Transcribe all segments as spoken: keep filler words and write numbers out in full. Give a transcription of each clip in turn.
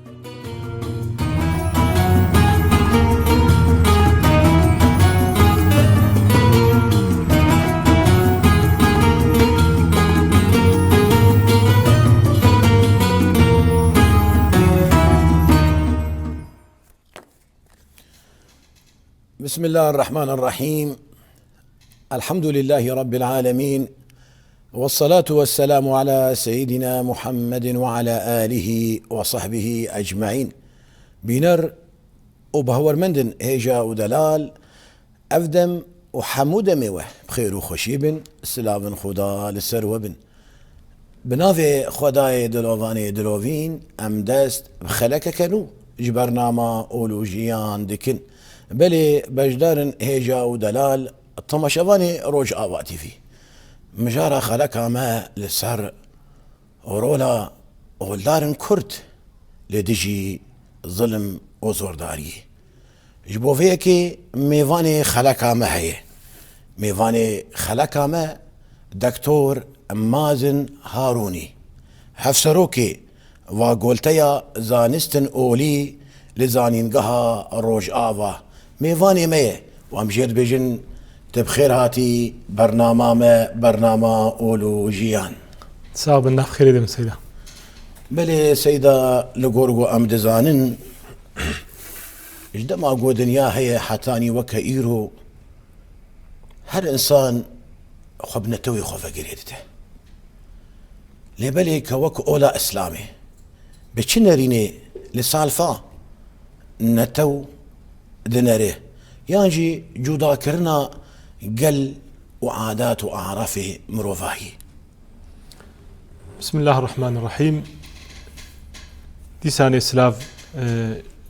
بسم الله الرحمن الرحيم. الحمد لله رب العالمين. والصلاة والسلام على سيدنا محمد وعلى آله وصحبه أجمعين. Bîner û bawermendin hêja û delal, ev dem û hemû demê we bi xêr û xweşî bin, silavin Xuda li ser we bin. Bi navê Xwedayê dilovanê dilovîn, em dest bi xelekeke nû ji bernama Ol û Jiyan dikin. Belê beşdarin hêja û delal, temaşevanê Rojava T V. Mijara xeleka me li ser rola oldarên Kurd li dijî zilim û zordariyê. Ji bo vê yekê mêvanê xeleka me heye. Mêvanê xeleka me Doktor Mazin Harûnî, hevserokê Fakulteya Zanistin Olî li Zanîngeha Rojava, mêvanê me ye û em jê dibêjin, tu bi xêr hatî bernama me, bernama Ol û Jiyan. Sağ bin, nav xêrê de bin Seyda. Belê Seyda, li gor ku em dizanin, ji dema ku dinya heye hetanî weke îro, her însan xwe bi netewê xwe ve girê dide. Lê belê ke wek ola Îslamê, bi çi nerînê li salfa netew dinere, yan jî cudakirina gel û adat û arafê mirovahî? Bismillahirrahmanirrahîm. Dîsanê silav, e,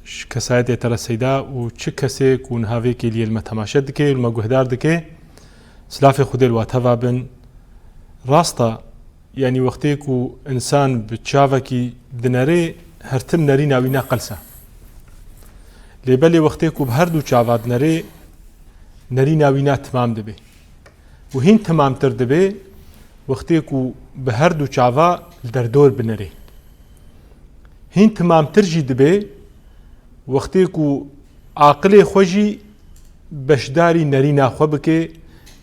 ji kesayetê te re Seyda û çi kesê ku niha vê kêliyê li me temaşe dike û li me guhdar dike, silafê Xwedê li we teva bin. Rast e, yanî wextê ku însan bi çavekî dinerê, her tim nerîna wî ne qels e. Lê belê wextê ku bi her du çava dinerê, nerîna wî ne timam dibe. Û hîn timamtir dibe, wextê ku bi her du çava li derdor binerê. Hîn timamtir jî dibe, wextê ku aqilê xwe jî beşdarî nerîna xwe bike,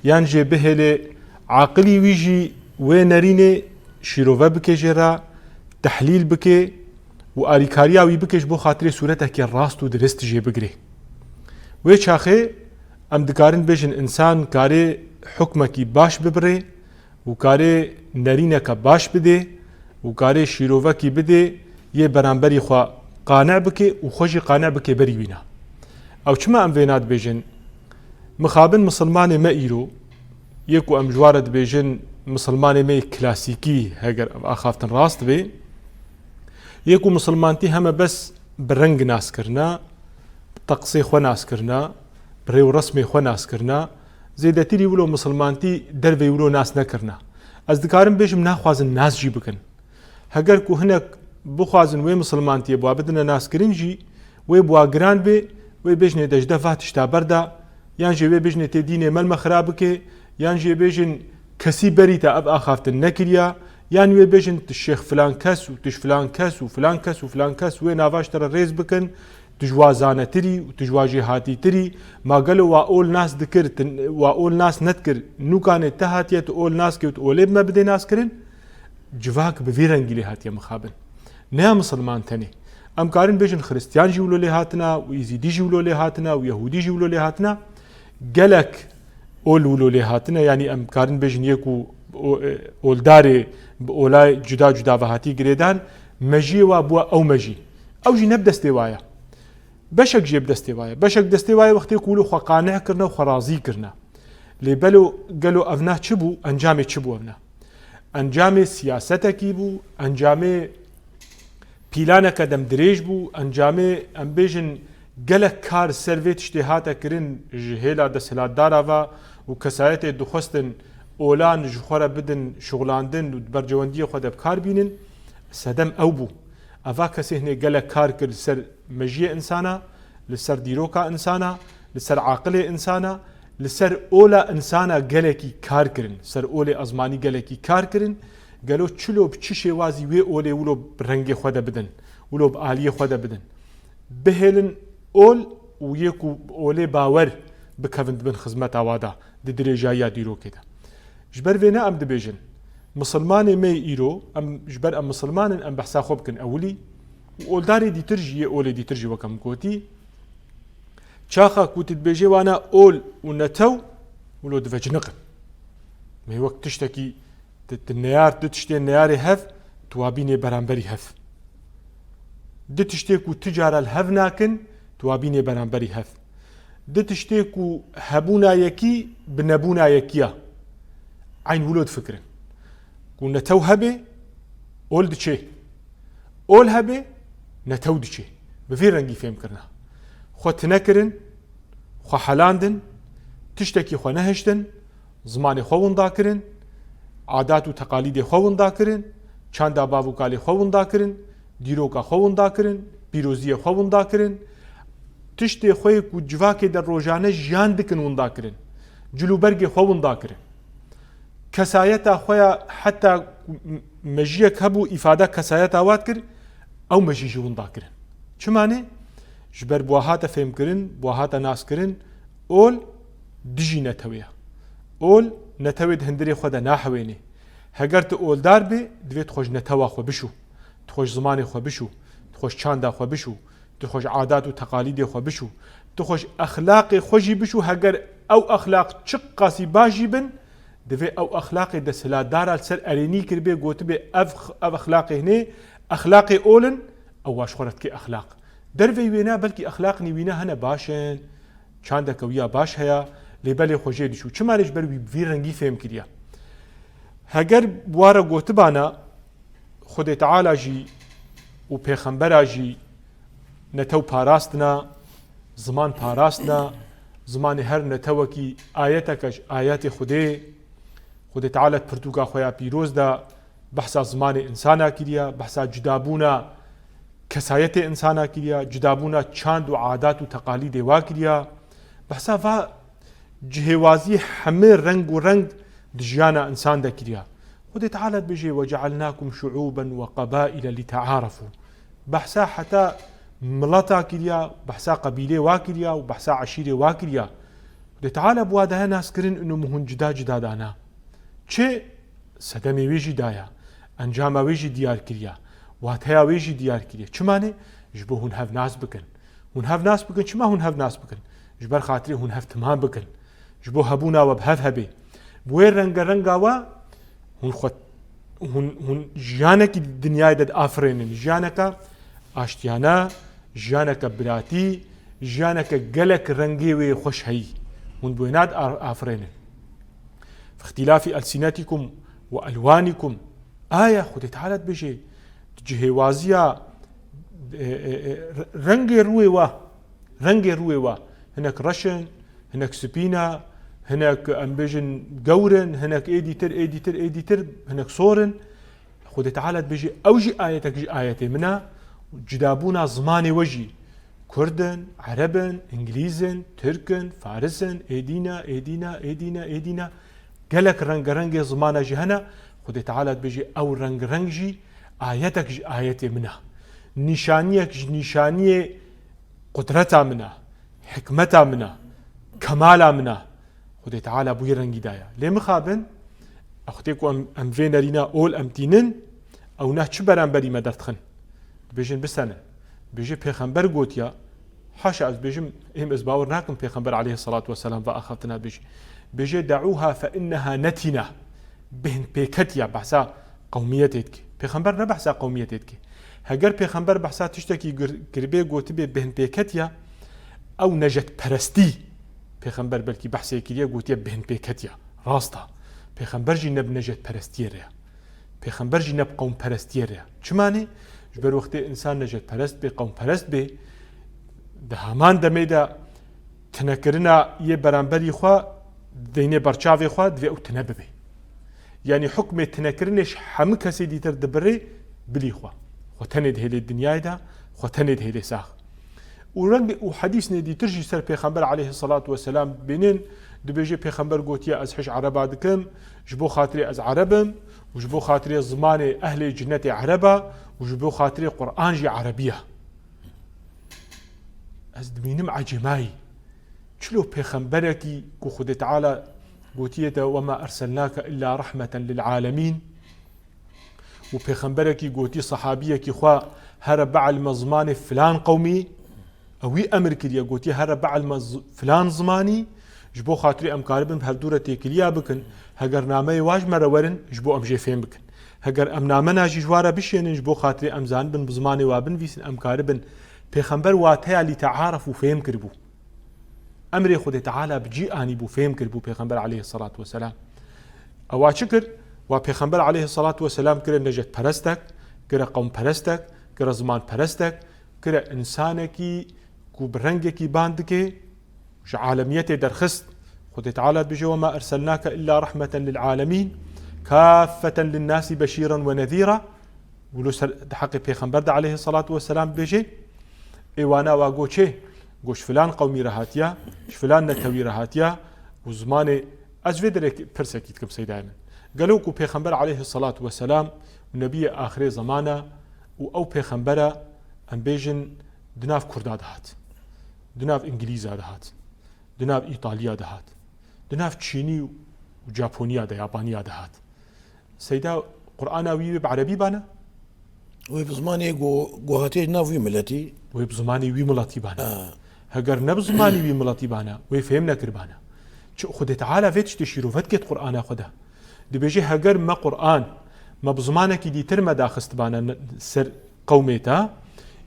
yan jê bihêle aqilî wî jî wê nerînê şîrove bike jê re, tehlîl bike û arîkariya wî bike ji bo xatirê sûretekê rast û dirist jê bigire. Wê çaxê em dikarin bêjin însan karê hukmekî baş bibire û karê nerîneke baş bidê û karê şîrovekî bidê yê beramberî xwe qane bike û xwe jî qane bike berî wîna. Ew çima em vêna dibêjin? Mixabin misilmanê me îro, yê ku em ji wan re dibêjin misilmanê me yê klasîkî, heger ev axaftin rast be, yê ku misilmantî heme bes bi reng nas kirine, bi teqsê xwe nas kirine, bi rê û resmê xwe nas kirine, zêdetirî wilo misilmantî derveyî wilo nas nekirine. Ez dikarim bêjim naxwazin nas jî bikin. Heger ku hinek bixwazin wê misilmantiyê bi wa bidine naskirin jî, wê bi wa giran bê, wê bêjinê dejde va tişta berda, yan jî wê bêjinê tê dînê me li me xira bike, yan jî bêjin kesî berî te ev axaftin nekiriya, yan wê bêjin tu şêx filan kes û tu ji filan kes û filan kes û filan kes wê nava ji te re rêz bikin, tu ji wa zanetirî û tu ji wa jêhatîtirî, ma gelo wa ol nas dikir, tu wa ol nas nedikir, nûkanê te hatiye tu ol nas kê û tu olê bi me bidê naskirin? Civak bi vî rengî lê hatiye mixabin. Ne ya misilman tenê. Em karin bêjin xiristiyan jî wilo lê hatina û îzîdî jî wilo lê hatina û yehûdî jî wilo lê hatina. Gelek ol wilo lê hatine, yanî em karin bêjin yê ku o-, e, oldarê bi olay cuda cuda ve hatî girêdan, mejiyê wa bûye ew mejî. Ew jî ne bi destê wa ye. Beşek jê bi destê wa ye. Beşek bi destê wa ye wextê ku wilo xwe qaneh kirine û xwe razî kirine. Lê belo, gelo ev ne çi bû? Encamê çi bû ev ne? Encamê siyasetekî bû, encamê pîlaneke demdirêj bû, encamê, em bêjin, gelek kar ser vê tiştê hate kirin ji hêla desthilatdara ve û kesayetê dixwestin olan ji xwe re bidin şixulandin û di bercewendiyê xwe de bi kar bînin. Sedem ew bû. Eva kesê hinê gelek kar kir li ser mejiyê insana, li ser dîroka insana, li ser aqilê insana, li ser ola insana gelekî kar kirin, ser olê ezmanî gelekî kar kirin. Gelo çilo bi çi şêwazî wê olê wilo bi rengê xwe de bidin? Wilo bi aliyê xwe de bidin. Bihêlin ol û yê ku bi olê bawer bikevin dibin xizmeta wa de, di dirêjayiya dîrokê de. Ji ber vêne em dibêjin, misilmanê me yê îro, em ji ber em misilman in, em behsa xwe bikin ewilî û oldarê dîtir jî, yê olê dîtir jî, wek em gotî, çaxa ku tu dibêjê wana ol û netew, wilo diveciniqin. Me wek tiştekî, tu, tu neyar, tu tiştê neyarê hev, tu wa bînê beramberî hev. Du tiştê ku tu cara li hev nakin, tu wa bînê beramberî hev. Du tiştê ku hebûna yekî bi nebûna yekî ya. Eyn wilo difikirin. Ku netew hebe, ol diçe. Ol hebe, netew diçe. Bi vî rengî fêm kirina. Xwe tine kirin, xwe helandin, tiştekî xwe nehiştin, zimanê xwe winda kirin, adat û teqalîdê xwe winda kirin, çanda bav û kalê xwe winda kirin, dîroka xwe winda kirin, pîroziyê xwe winda kirin, tiştê xwe yê ku civakê de rojane jiyan dikin winda kirin, cilûbergê xwe winda kirin. Kesayeta xwe ya heta mejiyek hebû îfada kesayeta wa dikir, ew mejî jî winda kirin. Çima ne? Ji ber bi wa hate fêmkirin, bi wa hate naskirin, ol dijî netewê ye. Ol netewê di hundirê xwe de nahewênê. Heger tu oldar bê, divê tu xwe ji netewa xwe bişû. Tu xwe ji zimanê xwe bişû. Tu xwe ji çanda xwe bişû. Tu xwe ji adat û teqalîdê xwe bişû. Tu xwe ji exlaqê xwe jî bişû, heger ew exlaq çiqasî baş jî bin, divê ew exlaqê desthilatdara li ser erênî kiribê, gotibê ev, ev exlaqê hinê, exlaqê ol in, ew wa ji xwe re dikê exlaq. Derveyî wêna belkî exlaqnî wîna hene baş in, çandeke wî ya baş heye, lê belê xwe jê dişû. Çima lê ji ber wî bi vî rengî fêm kiriye. Heger bi wa re gotibana, Xwedê Teala jî û Pêxembera jî netew parastina, ziman parastina, zimanê her netewekî ayeteke ji ayetê Xwedê. Xwedê Teala di pirtûka xwe ya pîroz de behsa zimanê insana kiriye, behsa cudabûna kesayetê insana kiriye, cudabûna çand û adat û teqalîdê wa kiriye, behsa va cihêwaziyê hemê reng û reng di jiyana insan de kiriya. Xwedê Teala dibêje, "وجعلناكم شعوبا وقبائل لتعارفوا." Behsa heta mileta kiriya, behsa qebîlê wa kiriya û behsa eşîrê wa kiriya. Xwedê Teala bi wa daye naskirin û min hûn cida cida dana. Çi sedemê wê jî daya, encama wê jî diyar kiriya, wateya wê jî diyar kiriye. Çima ne? Ji bo hûn hev nas bikin. Hûn hev nas bikin. Çima hûn hev nas bikin? Ji ber xatirê hûn hev timam bikin. Ji bo hebûna we bi hev hebê. Bi wê rengerenga we hûn xwe, hûn, hûn jiyanekî dinyayê de diafirênin. Jiyaneka aştiyane, jiyaneke biratî, jiyaneke gelek rengê wê xweş heyî. Hûn bi wêna diafirênin. "فاختلاف ألسنتكم وألوانكم." Aya Xwedê Teala dibêje, cihêwaziya, e, e, e, rengê rûyê we, rengê rûyê we. Hinek reş in, hinek spî ne, hinek, em bêjin, gewr in, hinek êdîtir, êdîtir, êdîtir, hinek sor in. Xwedê Teala dibêje, ew jî ayetek ji ayetê min e, cudabûna zimanê we jî. Kurd in, Ereb in, Îngilîz in, Tirk in, Faris in, êdî ne, êdî ne, êdî ne, êdî ne. Gelek rengerengê zimana jî hene. Xwedê Teala dibêje, ew rengreng jî ayetek ji ayetê min e. Nîşaniyek ji nîşaniyê qudreta min e, hikmeta min e, kemala min e. Xwedê Teala bi wî rengî daye. Lê mixabin, extê ku em, em vê nerîna ol em tînin, ew ne çi beramberî me derdixin? Dibêjin bisene. Dibêje Pêxember gotiya, haşa ez dibêjim, êm ez bawer nakim Pêxember aleyhissalatu vesselam va axaftina dibêje. Dibêje, "دعوها فإنها نتنة." Bêhnpêketiya, behsa qewmiyetê dike. Pêxember ne behsa qewmiyetê dike. Heger Pêxember behsa tiştekî gir-, kiribê, gotibê bêhnpêketiya, ew nejetperestî. Pêxember belkî behsê kiriye, gotiye bêhnpêketiya. Rast e. Pêxember jî ne bi nejetperestiyê re ye. Pêxember jî ne bi qewmperestiyê re ye. Çima ne? Ji ber wextê însan nejetperest bê, qewmperest bê, di heman demê de tinekirina yê beramberî xwe deynê berçavê xwe, divê ew tine bibe. Yanî hukmê tinekirinê ji hemû kesê dîtir dibirê bilî xwe. Xwe tenê dihêlê dinyayê de, xwe tenê dihêlê sax. Û reng û hedîsnê dîtir jî ser Pêxember aleyhissalatu vesselam bînin, dibêje Pêxember gotiye, "Ez hiş Ereba dikim, ji bo xatirê ez Ereb im û ji bo xatirê zimanê ehlê cinnetê Ereb e û ji bo xatirê Quran jî erebî ye. Ez dimînim ecêmayî. Çilo pêxemberekî ku Xwedê Teala gotiye te, "Wema erselnake illa rahmeten lil alemîn." Û pêxemberekî gotî sehabiyekî xwe, "Here bielme zimanê filan qewmî." Ew wî emir kiriye, gotiye, "Here bielme z-, filan zimanî, ji bo xatirê em karibin bi hevdû re têkiliya bikin. Heger nameyê wa ji me re werin, ji bo em jê fêm bikin. Heger em namena jî ji wa re bişênin, ji bo xatirê em zanibin bi zimanê wa binivîsin, em karibin." Pêxember wateya lîtearef û fêm kiribû. Emrê Xwedê Teala bi cî anîbû, fêm kiribû Pêxember aleyhisselatu vesselam. Ewa çi kir? Wa Pêxember aleyhisselatu vesselam kire necetperestek, kire qewmperestek, kire zimanperestek, kire insanekî ku bi rengekî ban dike, ji alemiyetê derxist. Xwedê Teala dibêje, "Wema erselnake illa rahmeten lil alemîn, kaffeten linnasî beşîran ve nezîra." Wilo ser di heqê Pêxember de aleyhisselatu vesselam dibêje, ê wana wa goçê, goç filan qewmî re hatiya, ji filan netewî re hatiya û zimanê, ez vê derê pirsekî dikim seydayê min. Gelo ku Pêxember aleyhisselatu vesselam û nebiyê axirê zemana û ew pêxembera, em bêjin, di nav Kurda dihat, di nav Îngilîza dihat, di nav Îtalya dihat, di nav Çînî û Japoniya de, Yapaniya dihat. Seyda, Qur'ana wî wê bi erebî bana? Wê bi zimanê go-, go hatiye nav wî miletî? Wê bi zimanê wî miletî bana. Ha. Heger ne bi zimanê wî miletî bana, wê fêm nekir bana. Çi Xwedê Teala vê tiştê şîrove diket Qur'ana xwe de. Dibêje, heger me Qur'an, me bi zimanekî dîtir me daxistibana ne-, ser qewmê te,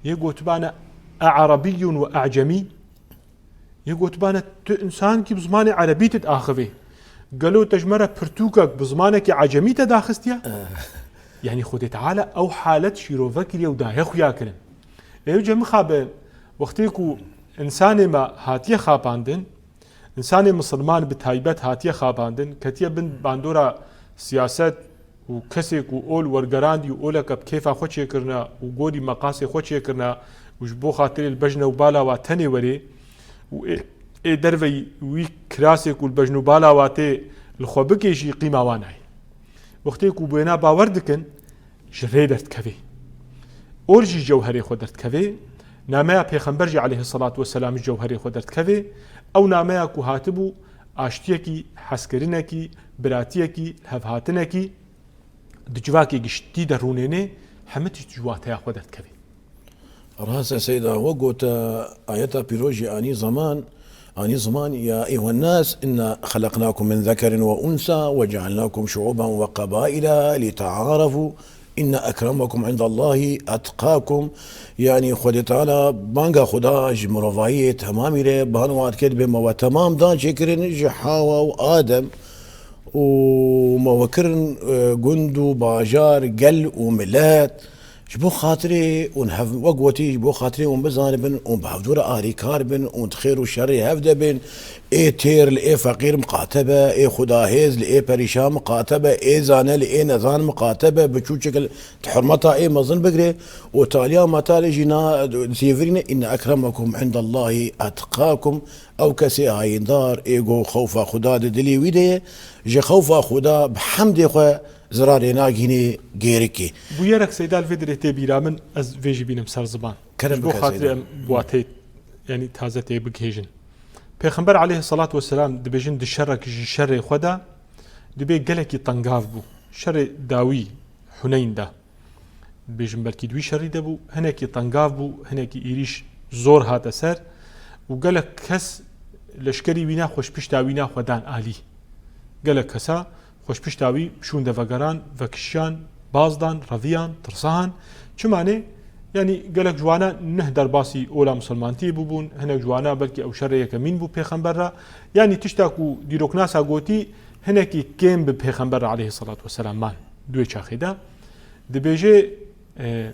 yê gotibana, "A Erebiyyun ve A'cemî?" Yê gotibana, "Tu însankî bi zimanê erebî tu diaxivê. Gelo te ji me re pirtûkek bi zimanekî ecemî te daxistiye?" Eh. Yanî Xwedê Teala ew halet şîrove kiriye û daye xuya kirin. Ê, cem mixabe, wextê ku însanê me hatiye xapandin, însanê misilman bi taybet hatiye xapandin, ketiye bin bandora siyaset, û kesê ku ol wergerandî û oleke bi kêfa xwe çêkirine û gorî meqasê xwe çêkirine û ji bo xatirê li bejne û bala wa tenê werê û ê, ê derveyî wî kirasê ku li bejn û bala wa tê li xwe bikêşî, qîma wa nayê. Wextê ku bi wêna bawer dikin, ji rê derdikevê. Ol jî cewherê xwe derdikevê, nameya Pêxember jî aleyhisselatu vesselam ji cewherê xwe derdikevê, ew nameya ku hatibû, aştiyekî, hezkirinekî, biratiyekî, lihevhatinekî, di civakê giştî de rûnêne, hemî tişt ji wateya xwe derdikeve. Rast e Seyda, we gote ayeta pîroz jî anî zeman, anî ziman, "Ya eyyuhen nas, inna xelaqnakum min zekerin ve unsa ve cealnakum şuuban ve qabaila li taarafu, inna ekremekum indallahi etqakum." Yanî Xwedê Teala banga Xuda ji mirovahiyê temamî re ban wan dike, dibê me we temam dan çêkirin ji Hawa û Adem. û me we kirin, e, gund û bajar, gel û milet. Ji bo xatirê hûn hev-, wek gotî, ji bo xatirê hûn bizanibin, hûn bi hevdû re arîkar bin, hûn di xêr û şerê hev de bin. Ê têr li ê feqîr miqate be, ê xwedahêz li ê perîşan miqate be, ê zane li ê nezan miqate be, biçûçik li, di hurmeta ê mezin bigire û taliya me talê jî na, zêvirîne, "Inne ekremekum indallahî etqakum." Ew kesê hayîndar ê ku xewfa Xuda di dilê wî de ye, ji xewfa Xuda bi hemdê xwe zirarê nagihînê gêrikê. Bûyerek Seyda li vê dirê tê bîra min, ez vê jî bînim ser ziman. Kerem bike Seyda. Ji bo xatirê em bi wateyê, yanî taze tê bigihêjin. Pêxember aleyhisselatu vesselam dibêjin di şerek ji şerê xwe de dibê gelekî tengav bû. Şerê dawî Huneyn de. Dibêjin belkî di wî şerî de bû, hinekî tengav bû, hinekî êrîş zor hate ser û gelek kes leşkerî wîna xwe ji pişta wîna xwe dan alî. Gelek kesa xwe ji pişta wî şûnde vegeran, vekişiyan, baz dan, reviyan, tirsahan. Çima ne? Yanî gelek ji wana neh derbasî ola misilmantiyê bûbûn, hinek ji wana belkî ew şerê yekemîn bû pêxember re. Yanî tişta ku dîroknasa gotî, hinekî kêm bi pêxember re aleyhisselatu vesselam man di wê çaxê de. Dibêje, e,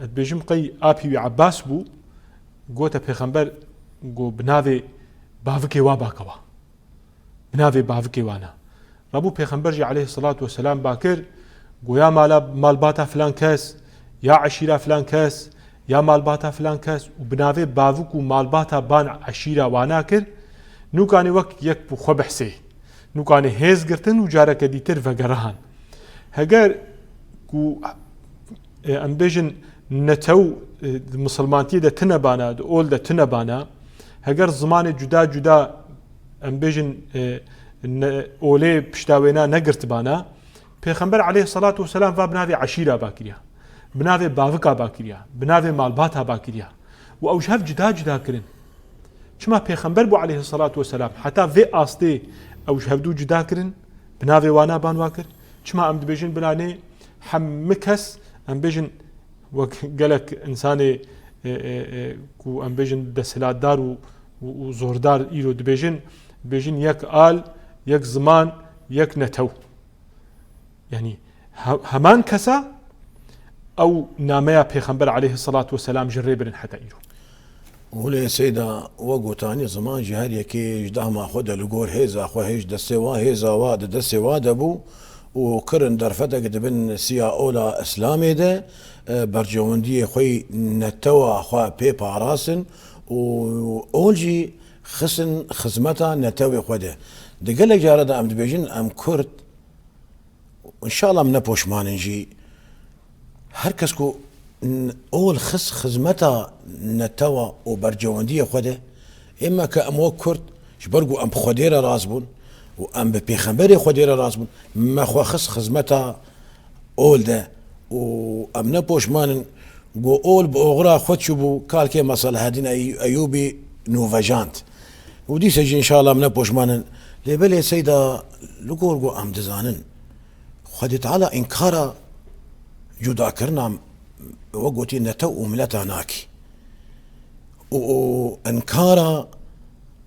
ez dibêjim qey apî wî Ebbas bû, gote pêxember, go bi navê bavikê wa bakewa. Bi navê bavikê wana. Rabû pêxember jî aleyhisselatu vesselam bakir, go ya mala, malbata filan kes, ya eşîra filan kes, ya malbata filan kes û bi navê bavik û malbata ban eşîra wana kir, nûkanê wek yek bi xwe behsê. Nûkanê hêz girtin û careke dîtir vegerihan. Heger ku e, em bêjin netew, e, di misilmantiyê de tune bana, di ol de tune bana, heger zimanê cuda cuda, em bêjin, e, ne-, olê pişta wêna negirtibana, Pêxember aleyhissalatu vesselam va bi navê eşîra bakiriya, bi navê bavika bakiriya, bi navê malbata bakiriya. Û ew ji hev cuda cuda kirin. Çima Pêxember bû aleyhissalatu vesselam, heta vê astê ew ji hevdû cuda kirin, bi navê wana ban wa kir. Çima em dibêjin bilanê hemî kes, em bêjin wek gelek insanê, e, e, e, ku em bêjin desthilatdar û, û, û zordar îro dibêjin, dibêjin yek al, yek ziman, yek netew. Yanî he-, heman kesa ew nameya Pêxember aleyhissalatu vesselam ji rê birin heta îro. Holê Seyda, we gotanî ziman ji her yekê ji dahma xwe de li gor hêza xwe hêj destê wa, hêza wa di destê wa de bû û kirin derfetek dibin siya ola Îslamê de, e, bercewendiyê xwe yî netewa xwe pê parastin û ol jî xistin xizmeta netewê xwe de. Di gelek cara de em dibêjin em Kurd, Înşallah em ne poşman in jî. Her kes ku n-, ol xist xizmeta netewa û bercewendiyê xwe de, ê me ke em wek Kurd, ji ber ku em bi Xwedê re rast bûn û em bi Pêxemberê Xwedê re rast bûn, me xwe xist xizmeta ol de û em ne poşman in. Ku ol bi oxira xwe çûbû, kalkê me Selahedîn Ey-, Eyûbî nûvejand. Û dîse jî înşallah em ne poşman in. Lê belê Seyda, li gor ku em dizanin, Xwedê Teala înkara cudakirina, we gotî, netew û mileta nakî. Û, û înkara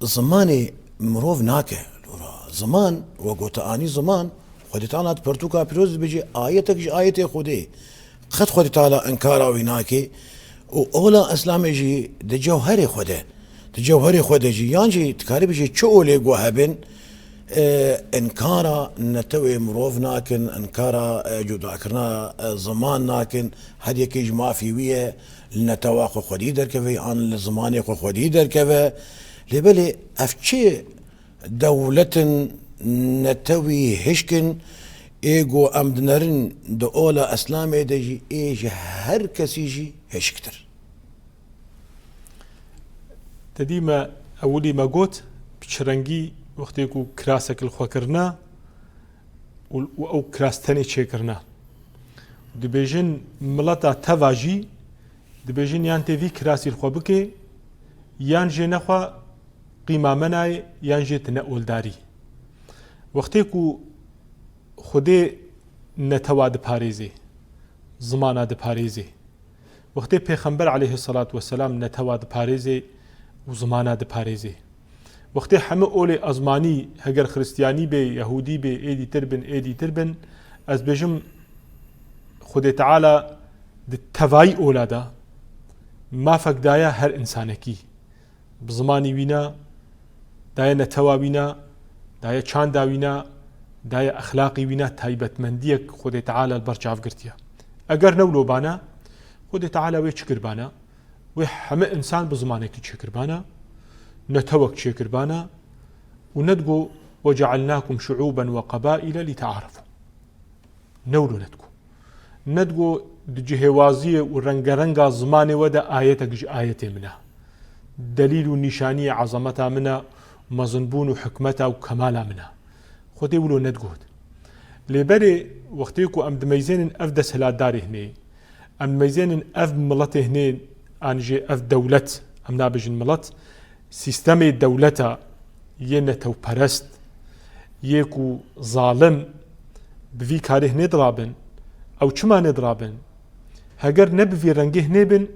zimanê mirov nake. Lora ziman, we gote anî ziman, Xwedê Teala di pertûka pîroz dibêje, ayetek ji ayetê Xwedê. Qet Xwedê Teala înkara wî nake û ola Îslamê jî di cewherê xwe de, di cewherê xwe de jî, yan jî dikarî bijî çi olê ku hebin, e, înkara netewê mirov nakin, înkara, e, cudakirina, e, ziman nakin, her yekê ji mafî wî ye, li netewa xwe xwedî derkeve, yan li zimanê xwe xwedî derkeve. Lê belê ev çi dewletin netewî hişk in, ê ku em dinerin di ola Îslamê de jî ê ji her kesî jî hişktir. Te dî me ewilî me got, bi çi rengî wextê ku kirasek li xwe kirine û, û ew kiras tenê çêkirine. Dibêjin mileta teva jî, dibêjin yan tê vî kirasî li xwe bike, yan jê nexwe qîma me nayê, yan jê tu ne oldarî. Wextê ku Xwedê netewa diparêzê, zimana diparêzê. Wextê Pêxember aleyhissalatu vesselam netewa diparêzê û zimana diparêzê. Wextê hemî olê ezmanî, heger xiristiyanî bê, yehûdî bê, êdî tir bin, êdî tir bin, ez bêjim, Xwedê Teala di tevayî ola de mafek daye her însanekî. Bi zimanî wî ne, daye netewa wî ne, daye çanda wî ne, daye exlaqî wî ne, taybetmendiyek Xwedê Teala li ber çav girtiye. Eger ne wilo bane, Xwedê Teala wê çi kiribane? Wê hemî însan bi zimanekî çêkiribane, netewek çêkiribane û nedigo, "وجعلناكم شعوبا وقبائل لتعارفوا." Ne wilo nedigo. Nedigo di cihêwaziyê û rengerenga zimanê we de ayetek ji ayetê min e. Delîl û nîşaniyê ezameta min e, mezinbûn û hikmeta û kemala min e. Xwedê wilo nedigot. Lê berê wextê ku em dimeyzênin ev desthilatdarê hinê, em dimeyzênin ev miletê hinê, an jî ev dewlet, em nabêjin milet, sîstemê dewleta yê netewperest, yê ku zalim bi vî karê hinê dirabin, ew çima nêdirabin? Heger ne bi vî rengê hinê bin,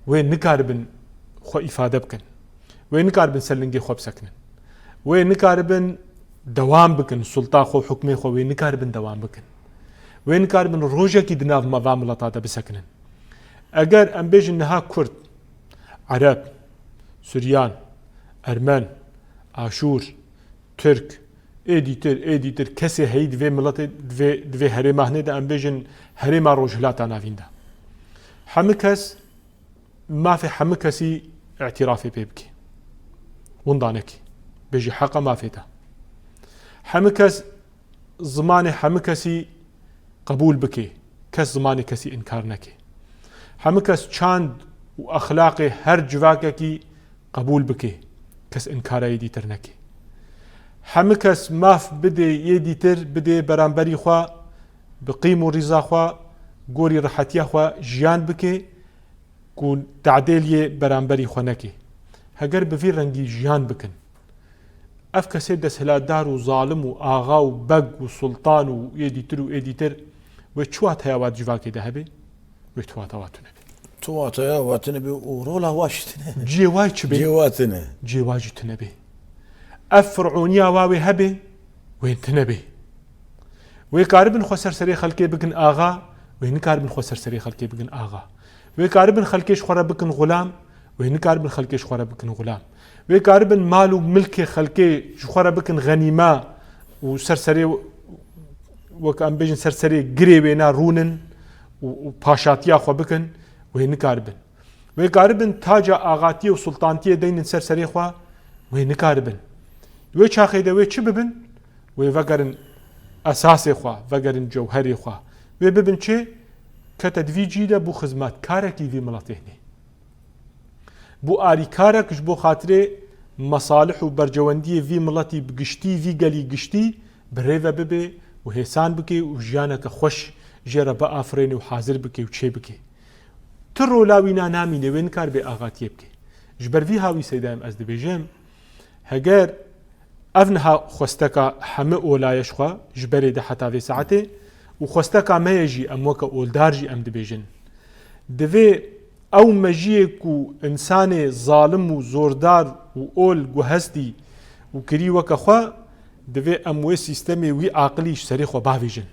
wê nikaribin xwe îfade bikin. Wê nikaribin ser lingê xwe bisekinin. Wê nikaribin dewam bikin, sulta xwe, hukmê xwe wê nikaribin dewam bikin. Wê nikaribin rojekî di nav me va mileta de bisekinin. Eger em bêjin niha Kurd, Ereb, Suryan, Ermen, Aşûr, Tirk, ê dîtir, ê dîtir kesê heyî di vê miletê, di vê, di vê herêma hinê de, em bêjin herêma Rojhilata Navîn de. Hemî kes, mafê hemî kesî îtirafê pê bike. Winda neke. Bêjî heqa mafê te. Hemî kes zimanê hemî kesî qebûl bike. Kes zimanê kesî înkar neke. Hemû kes çand û exlaqê her civakekî qebûl bike, kes inkara yê dîtir neke. Hemû kes maf bidê yê dîtir, bidê beramberî xwe, bi qîm û rîza xwe, gorî rihetiya xwe jiyan bike, ku tadêl yê beramberî xwe neke. Heger bi vî rengî jiyan bikin, ev kesê desthilatdar û zalim û axa û beg û sultan û ê dîtir û ê dîtir, wê çi wateya wa di civakê de hebe? Wê tu wateya wa tune be. Tu wateya wa tune be û rola wa jî tune. Cihê wa çi be? Cihê wa tune. Cihê wa jî tune be. Ev fir'oniya wa wê hebe, wê tune be. Wê karibin xwe ser serê xelkê bikin axa, wê nikaribin xwe ser serê xelkê bikin axa. Wê karibin xelkê ji xwe re bikin xulam, wê nikaribin xelkê ji xwe re bikin xulam. Wê karibin mal û milkê xelkê ji xwe re bikin xenîme û ser serê, wek em bêjin, ser serê girê wêna rûnin û, û paşatiya xwe bikin, wê nikaribin. Wê karibin taca axatiyê û sultantiyê deynin ser serê xwe, wê nikaribin. Wê çaxê de wê çi bibin? Wê vegerin esasê xwe, vegerin cewherê xwe. Wê bibin çi? Kete di vî cî de bû xizmetkarekî vî miletê hinê. Bû arîkarek ji bo xatirê mesalih û bercewendiyê vî miletî bi giştî, vî gelî giştî bi rê ve bibe û hêsan bike û jiyaneke xweş jê re biafirêne û hazir bike û çê bike. Ti rola wîna namîne, wê nikaribe axatiyê bike. Ji ber vî hawîsê de em ez dibêjim, heger ev niha xwesteka heme olaye ji xwe, ji berê de heta vê saetê û xwesteka me ye jî, em weke oldar jî em dibêjin. Divê ew mejiyê ku însanê zalim û zordar û ol guhestî û kirî weke xwe, divê em wê sîstemê wî aqilî ji serê xwe bavêjin.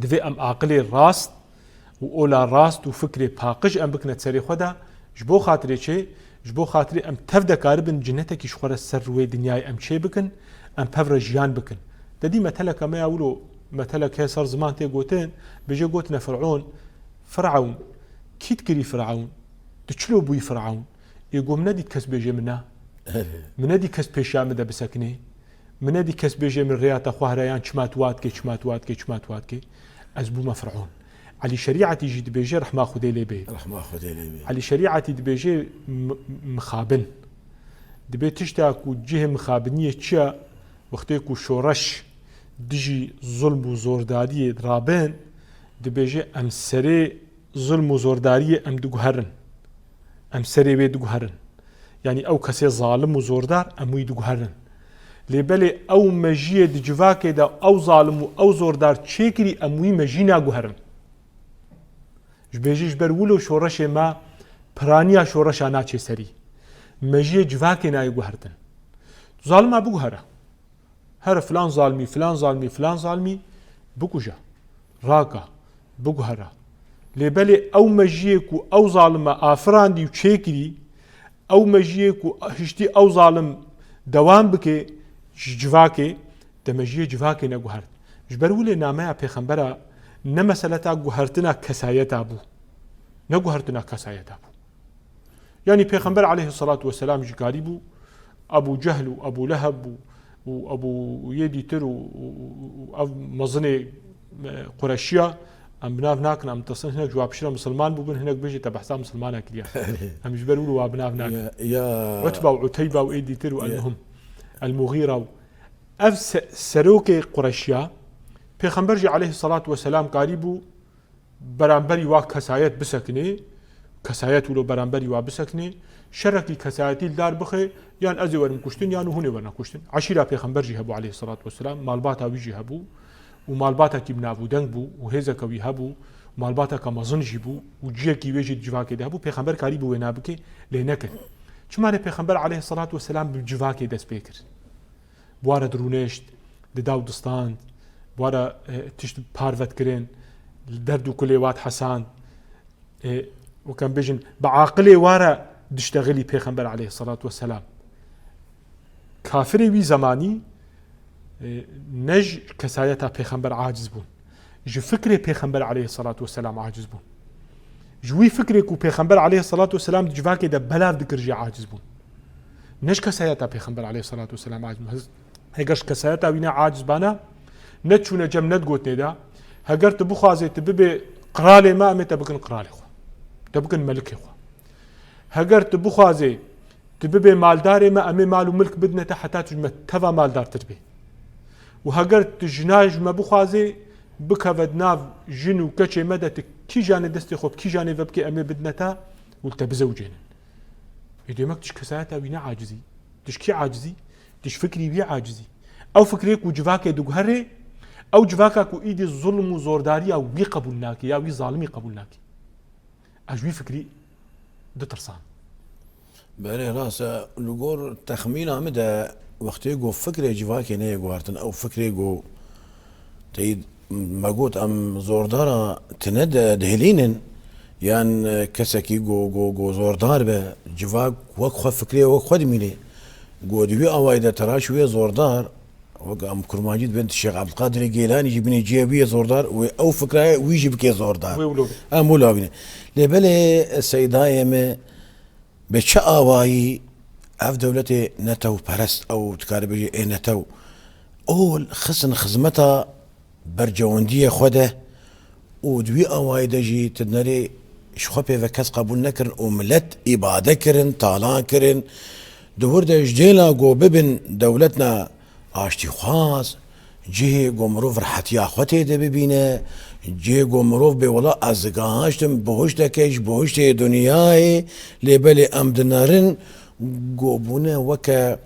Divê em aqilê rast û ola rast û fikrê paqij em bikine serê xwe de, ji bo xatirê çê, ji bo xatirê em tev de karibin cinetekî ji xwe re ser rûyê dinyayê em çê bikin, em pev re jiyan bikin. Te dî meteleke me ya wilo, meteleke ser ziman tê gotin, bêje gotine Fir'on, Fir'ewn, kî dikirî Fir'ewn? Tu çilo bûyî Fir'ewn? Ê go min nedît kes bêje min na. Min nedî kes pêşiya min de bisekinê. Min nedî kes bêje min rêya te xwe here yan çima tu wa dikê, çima tu wa dikê, çima tu wa dikê. Ez bûme Fir'on. Elî Şerîetî jî dibêje, rehma Xwedê lê bê. Rehma Xwedê lê bê. Elî Şerîetî dibêje m-, mixabin. Dibê tişta ku cihê mixabiniyê çi ye, wextê ku şoreş dijî zulm û zordariyê rabin, dibêje em serê zulm û zordariyê em diguherin. Em serê wê diguherin. Yanî ew kesê zalim û zordar em wî diguherin. Lê belê ew mejiyê di civakê de ew zalim û ew zordar çêkirî em wî mejî naguherin. Ji bêjî ji ber wilo şoreşê me piraniya şoreşa naçê serî. Mejiyê civakê nayê guhertin. Tu zalima biguhere. Here filan zalmî, filan zalmî, filan zalmî bikuje, raka, biguhere. Lê belê ew mejiyê ku ew zalime afirandî û çêkirî, ew mejiyê ku hiştî ew zalim dewam bike ji civakê, te mejiyê civakê neguhert. Ji ber wilo nameya pêxembera ne meseleta guhertina kesayeta bû. Ne guhertina kesayeta bû. Yanî Pêxember aleyhissalatu vesselam jî karîbû Ebû Cehl û Ebû Leheb û, û Ebû yê dîtir û, û, û, û ev mezinê, e, Qureşiya, em bi nav nakin, em disin hinek ji wa piştre misilman bûbin, hinek bêjê te behsa misilmana kiriye. Em ji ber wilo wa bi nav nakin. Ya, ya. Utba û Uteyba û ê dîtir û Ya. el-Muhim, el-Mughîra û ev se-, serokê Qureşiya, Pêxember jî aleyhissalatu vesselam karîbû beramberî wa kesayet bisekinê, kesayet wilo beramberî wa bisekinê, şerekî kesayetî li dar bixe, yan ez ê werim kuştin, yan hûn ê werine kuştin. Eşîra Pêxember jî hebû aleyhissalatu vesselam, malbata wî jî hebû û malbatekî bi nav û deng bû û hêzeke wî hebû, malbateke mezin jî bû û ciyekî wê jî di civakê de hebû, Pêxember karîbû wêna bike, lê nekir. Çima lê Pêxember aleyhissalatu vesselam bi civakê dest pê kir? Bi wa re dirûnişt, dida û distand, bi wa re, e, tişt parvet kirin, li derd û kulê wa dihesand. E, wek em bêjin, bi aqilê wa re diştexilî Pêxember aleyhissalatu vesselam. Kafirê wî zemanî, e, ne ji kesayeta Pêxember aciz bûn. Ji fikrê Pêxember aleyhissalatu vesselam aciz bûn. Ji wî fikrê ku Pêxember aleyhissalatu vesselam di civakê de belav dikir jî aciz bûn. Ne ji kesayeta Pêxember aleyhissalatu vesselam aciz bûn. Hez-, heger ji kesayeta wî ne aciz bana, ne çûne cem ne di gotinê de. Heger tu bixwazê tu bibê qiralê me, em ê te bikin qiralê xwe. Te bikin melikê xwe. Heger tu bixwazê tu bibê maldarê me, em ê mal û milk bidine te heta tu ji me teva maldartir bê. Û heger tu jina ji me bixwazê bikeve di nav jin û keçê me de, tu kîjanê destê xwe bi kîjanê ve bikê, em ê bidine te û li te bizewicênin. Ê demek tu ji kesayeta wî ne acizî. Tu ji kî acizî? Tu ji fikrî wî acizî. Ew fikrê ku civakê diguherê, ew civaka ku îdî zulm û zordariya wî qebûl nake, ya wî zalimî qebûl nake. Ez ji wî fikrî ditirsan. Belê, rast e. Li gor texmîna min de, wextê ku fikrê civakê neyê guhartin, ew fikrê ku teyî me got, em zordara tine de dihêlînin, yan, e, kesekî ku, ku, ku zordar be, civak wek xwe fikrê wek xwe dimîne. Ku di wî awayî de teraş wê zordar, wek em kurmancî dibên Şêx Ebdulkadirê Gêlanî jî binê cihê wî yê zordar, wê ew fikrayê wî jî bike zordar. Wê wilo be. Em wilo bîne. Lê belê, e, seydayê me, bi çi awayî ev dewletê netewperest, ew dikare bêje ê netew, ol xistin xizmeta bercewendiyê xwe de û di wî awayî de jî tu nerê ji xwe pê ve kes qebûl nekirin û milet îbade kirin, talan kirin. Di wir de ji dêla ku bibin dewletna aştîxwaz, cihê ku mirov rehetiya xwe tê de bibîne, cihê ku mirov bê wela ez digahaştim bihuşteke ji bihuştê dinyayê, lê belê em dinerin ku bûne weke,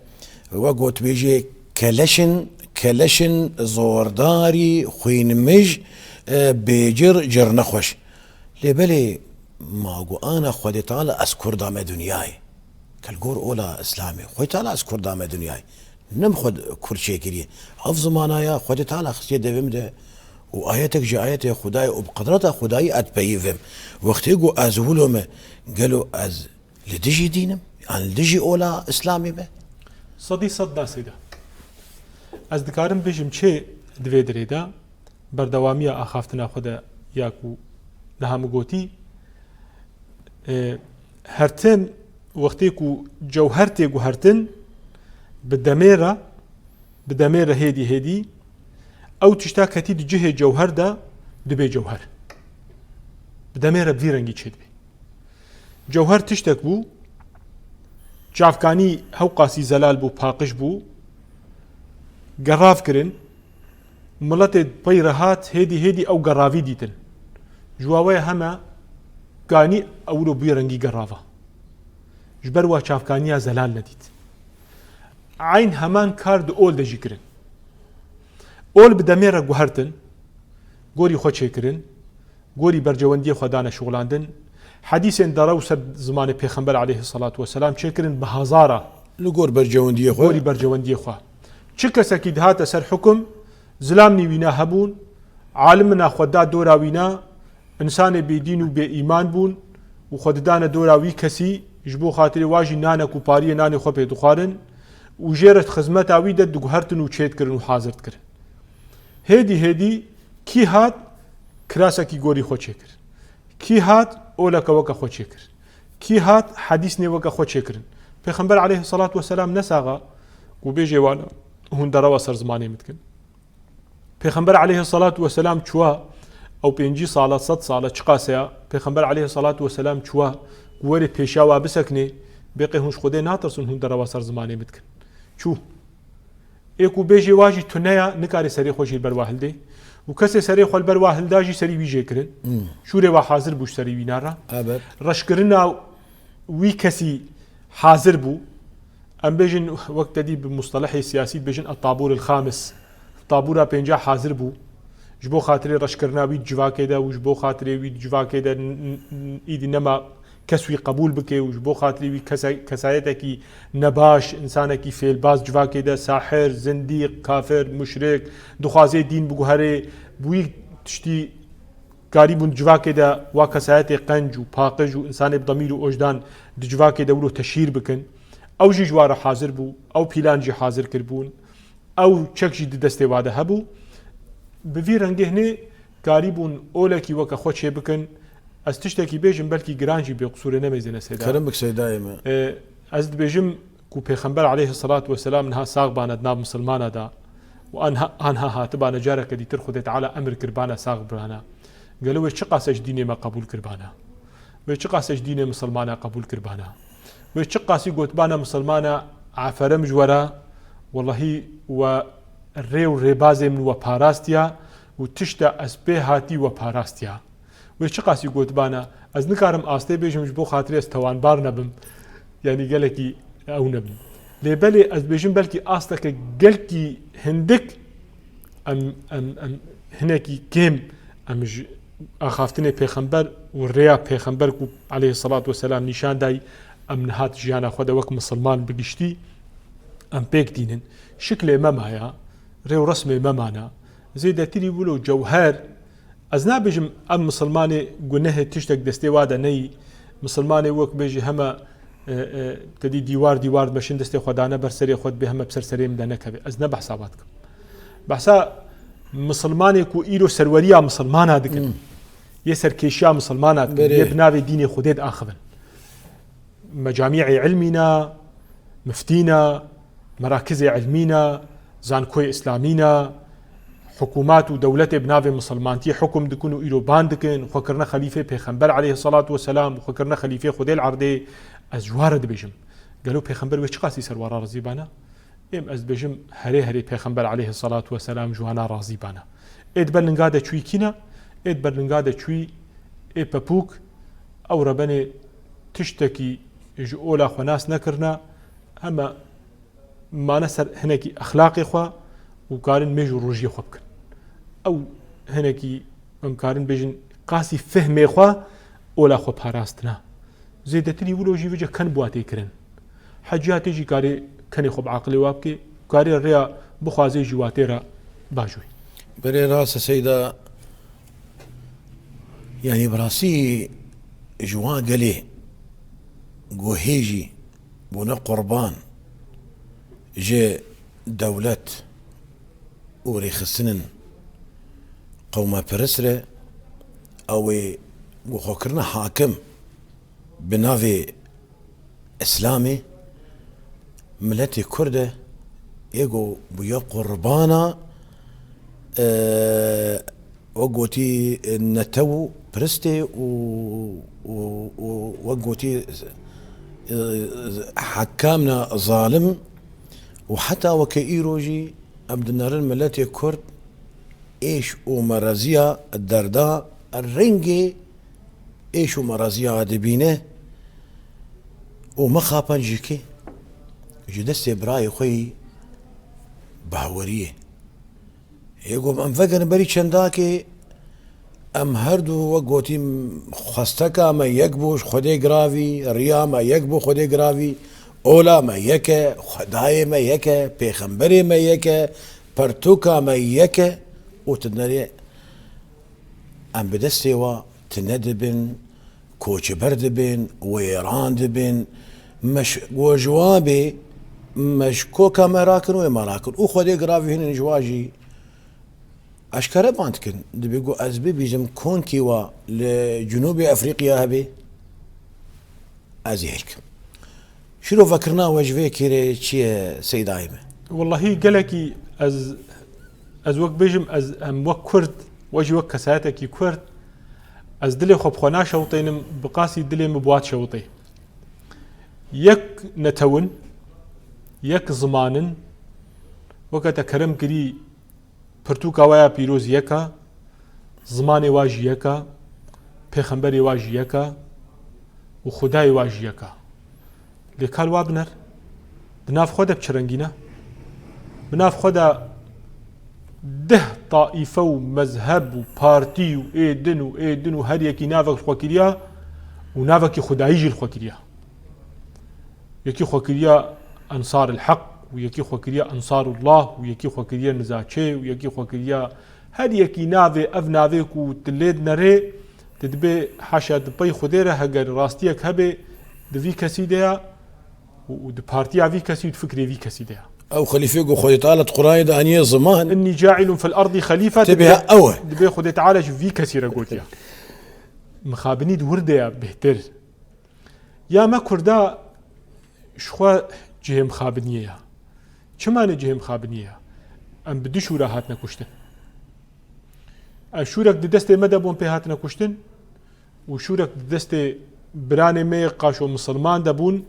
wek gotbêjê keleşin, keleşin zordarî, xwînmij, e, bêcir, cirnexweş. Lê belê ma got ana Xwedê Teala ez kur dame dinyayê. Ke li gor ola Îslamê, Xwedê Teala ez kur dame dinyayê. Ne min xwe kur çêkiriye. Ev zimana ya Xwedê Teala xistiye devê min de û ayetek ji ayetê Xwedayê û bi qedreta Xwedayî ez dipeyivim. Wextê ku ez wilo me, gelo ez li dijî dîn im? Yan li dijî ola Îslamê me? Sedî sed da seyda. Ez dikarim bêjim çê di vê dirê de, berdewamiya axaftina xwe de ya ku niha min gotî, e, hertin, wextê ku cewher tê guhertin, bi demê re, bi demê re hêdî hêdî, ew tişta ketî di cihê cewher de dibe cewher. Bi demê re bi vî rengî çêdibe. Cewher tiştek bû, çavkanî hewqasî zelal bû, paqij bû, gerav kirin, miletê pey re hat, hêdî hêdî ew geravî dîtin. Ji wa we heme ganî ewro bûye rengî gerava. Ji ber wa çavkaniya zelal nedît. Eyn heman kar di ol de jî kirin. Ol bi demê re guhertin, gorî xwe çêkirin, gorî bercewendiyê xwe dane şixulandin. Hedîsên derew ser zimanê Pêxember aleyhisselatu vesselam çêkirin bi hezara. Li gor bercewendiyê xwe. Gorî bercewendiyê xwe. Çi kesekî dihate ser hukum, zilamnî wîna hebûn, alimina xwe da dora wîna, însanê bêdîn û bêîman bûn û xwe didane dora wî kesî, ji bo xatirê wa jî nanek û pariyê nanê xwe pê dixwarin û jê re xizmeta wî de diguhertin û çêdikirin û hazir dikirin. Hêdî hêdî kî hat kirasekî gorî xwe çêkir. Kî hat oleke weke xwe çêkir. Kî hat hedîsnê weke xwe çêkirin. Pêxember aleyhisselatu vesselam nesaxa ku bêjê wan hûn derewa ser zimanê min dikin. Pêxember aleyhisselatu vesselam çûwa, ew pêncî sala, sed sala, çiqas e ya, Pêxember aleyhisselatu vesselam çûwa ku werê pêşiya wa biseknê, bê qey hûn ji Xwedê natirsin hûn derewa ser zimanê min dikin. Çû. Ê ku bêjê wa jî tune ya, nikarê serê xwe jî li ber wa hildê. Û kesê serê xwe li ber wa hilda jî serî wî jê kirin. Hmm. Şûrê wa hazir bû ji serî wîna re. Evet. Reşkirina wî kesî hazir bû. Em bêjin, wek te dî bi mustelehê siyasî dibêjin, "Etabûr el-xamis." Tabûra pênca hazir bû. Ji bo xatirê reşkirina wî di civakê de û ji bo xatirê wî di civakê de n-, n-, n-, îdî nema kes wî qebûl bike û ji bo xatirê wî kesa-, kesayetekî nebaş, însanekî fêlbaz civakê de, sahir, zindîq, kafir, muşrik, dixwazê dîn biguherê, bi wî tiştî karîbûn civakê de wa kesayetê qenc û paqij û însanê bi demîr û ojdan di civakê de wilo teşhîr bikin. Ew jî ji wa re hazir bû, ew pîlan jî hazir kiribûn, ew çek jî di destê wa de hebû. Bi vî rengê hinê karîbûn olekî weke xwe çê bikin. Ez tiştekî bêjim, belkî giran jî bê, qisûrê nemêzêne seyda. Kerem bik seydayê me. E, ez dibêjim, ku Pêxember aleyhisselatu vesselam niha sax bana di nav misilmana da û anha, anha hatibana careke dîtir Xwedê Teala emir kirbana sax bibana. Gelo wê çiqas ji dînê me qebûl kirbana? Wê çiqas ji dînê misilmana qebûl kiribana. Wê çiqasî gotibana misilmana aferim ji we re, wellahî we rê û rêbazê min we parastiya û tişta ez pê hatî we parastiya. Wê çiqasî gotibana, ez nikarim astê bêjim ji bo xatirê ez tewanbar nebim. Yanî gelekî ew nebim. Lê belê ez dibêjim belkî asteke gelkî hindik em, em, em hinekî kêm em ji axaftinê pêxember û rêya pêxember ku aleyhissalatu vesselam nîşan dayî, em niha di jiyana xwe de wek misilman bi giştî em pêk dînin. Şiklê me maya, rê û resmê me mana. Zêdetirî wilo cewher, ez nabêjim em misilmanê gunehê tiştek destê wa de neyî. Misilmanê wek bêjî heme, e, e, te dî dîwar dîwar dimeşin destê xwe dane ber serê xwe dibê heme bi ser serê min de nekeve. Ez ne behsa wa dikim. Behsa misilmanê ku îro serweriya misilmana dikin. Hmm. Yê serkêşiya misilmana dikin. Berê. Yê bi navê dînê Xwedê diaxivin. Mecamî'ê ilmî ne, miftî ne, merakizê ilmî ne, zankoyê îslamî ne, hikûmat û dewletê bi navê misilmantiyê hukum dikin û îro ban dikin, xwe kirine xelîfê pêxember aleyhisselatu vesselam, xwe kirine xelîfê Xwedê li erdê, ez ji wan re dibêjim. Gelo pêxember wê çiqasî ser wan re razî bana? Êm ez dibêjim herê herê pêxember aleyhisselatu vesselam ji wana razî bana. Ê di ber linga de çûyî kî ne? Ê di ber linga de çûyî ê pepûk, ew rebenê tiştekî ji ola xwe nas nekirine, heme mane ser hinekî exlaqê xwe û karin mêj û rojiyê xwe bikin. Ew hinekî em karin bêjin qasî fehmê xwe ola xwe parastina. Zêdetirî wilo jî vice ken bûa tê kirin. Heciya tê jî karê kenê xwe bi aqilê wa bike, karê rêya bixwazê jî wa tê re bajoy. Berê rast e Seyda, yanî bi rastî ji wan gelê guhê jî bûne qurban ji dewlet û rêxistinên qewmepirist re, ew ê ku xwe kirine hakim bi navê Îslamê, miletê Kurd e, ê ku bûye qurbana, e, wek gotî, netew û piristê û, û, û wek gotî, e, hekam ne zalim û heta weke îro jî em dinerin miletê Kurd êş û mereziya derda rengê êş û mereziya dibîne û mixapen ji kê? Ji destê birayê xwe yî Bahweriyê. Yê ku em vegerin berî çendakê, em her du wek gotî xwesteka me yek bû ji Xwedê giravî, riya me yek bû Xwedê giravî, ola me yek e, Xwedayê me yek e, pêxemberê me yek e, pertûka me yek e û tu nerê em bi destê wa tune dibin, koçber dibin, wêran dibin. Me ş-, ku ji wan bê, me ji koka me rakin, wê me rakin. Û Xwedê giravî hinin ji wa jî eşkere ban dikin. Dibê ku ez bibîzim konkî wa li Cunûbê Efrîqiya hebe, ez ê hilkim. Şîrovekirina we ji vê kêrê çi ye Seydayê me? Wellahî gelekî ez, ez wek bêjim, ez em wek Kurd, we jî wek kesayetekî Kurd, ez dilê xwe bi xwe naşewitênim, bi qasî dilê min bi wa dişewitê. Yek netewin, yek zimanin, weke te kerem kirî, pirtûka we ya pîroz yek e, zimanê wa jî yek e, pêxemberê wa jî yek e û Xwedayê wa jî yek e. Lê kal wa biner, di nav xwe de bi çi rengî ne? Bi nav xwe de deh taîfe û mezheb û partî û ê din û ê din û her yekî navek li xwe kiriya û navekî Xwedayî jî li xwe kiriya. Yekî xwe kiriya Ensar el Heq û yekî xwe kiriya Ensarullah û yekî xwe kiriya Nizaçê û yekî xwe kiriya her yekî navê, ev navê ku tu lê dinerê, tu dibê haşa di pey Xwedê re heger rastiyek hebe di vî kesî de ya û, û di partiya vî kesî û di fikrê vî kesî de ya. Ew xelîfê ku Xwedê Teala di Quranê de aniye ziman. Innî caîlun fil erdî xelîfe, Tebî dibê, ha ew e. Dibê Xwedê Teala ji vî kesî re gotiya. Mixabinî di wir de ya bêhtir. Ya me Kurda ji xwe cihê mixabiniyê ya. Çima ne cihê mixabiniyê ya? Em bi du şûra hatine kuştin. Ev şûrek di destê me de bûn pê hatine kuştin û şûrek di destê Biranê me yê qaşo misilman de bûn,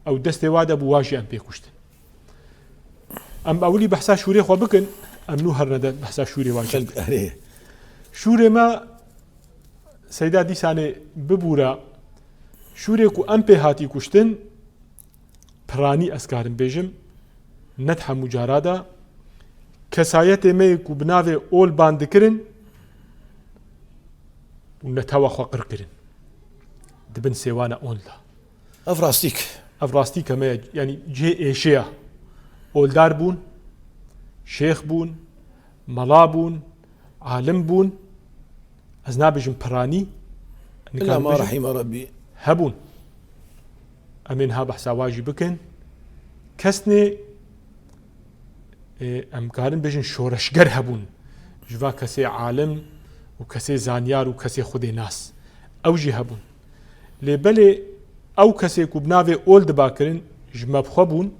ew destê wa de bû, wa jî em pê kuştin. Em ewilî behsa şûrê xwe bikin, em nû herne de behsa şûrê wa jî. Xelk, erê. Şûrê me Seyda dîsanê bibûra, şûrê ku em pê hatî kuştin, piranî ez karim bêjim, ne di hemû cara de, kesayetê me yê ku bi navê ol ban dikirin û netewa xwe qir kirin. Di bin sêwana ol de. Ev rastîk. Ev rastîke me ye, yanî cihê êşê ye. Oldar bûn, şêx bûn, mela bûn, alim bûn. Ez nabêjim piranî. Illa ma rahîme Rabbî. Hebûn. Em ê niha behsa wa jî bikin. Kesnê, e, em karin bêjin şoreşger hebûn. Ji va kesê alim û kesê zanyar û kesê Xwedê nas. Ew jî hebûn. Lê belê ew kesê ku bi navê ol diba kirin, ji me bi xwe bûn,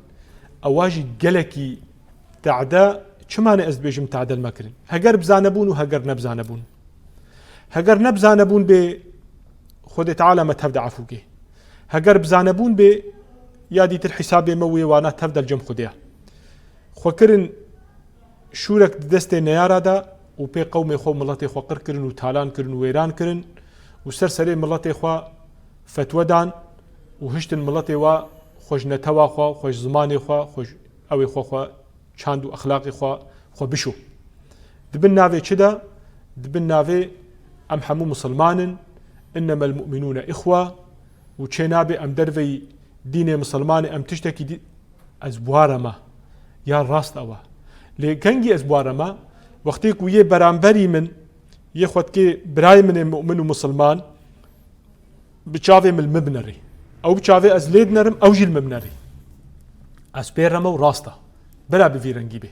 ewa jî gelekî tade, çima ne ez dibêjim tade li me kirin? Heger bi zanebûn û heger ne bi zanebûn. Heger ne bi zanebûn bê, Xwedê Teala me tev de efû kê. Heger bi zanebûn bê, ya dîtir hîsabê me wê wana tev de li cem Xwedê ye. Xwe kirin şûrek di destê neyara de û pê qewmê xwe û miletê xwe qir kirin û talan kirin û wêran kirin û ser serê miletê xwe fetwe dan û hiştin miletê wa xwe ji netewa xwe, xwe ji zimanê xwe, xwe ji ewê xwe, xwe çand û exlaqê xwe, xwe bişo. Di bin navê çi de? Di bin navê em hemû misilman in, innemel mu'minûne îxwe, û çê nabe em derveyî dînê misilmanê em tiştekî dî-, ez bi wa re me. Ya rast ew e. Lê kengî ez bi wa re me? Wextê ku yê beramberî min, yê xwe dikê birayê min ê mu'min û misilman, bi çavê min li min binerê. Ew bi çavê ez lê dinerim, ew jî li min binerê. Ez pê re me û rast e. Bira bi vî rengî bê.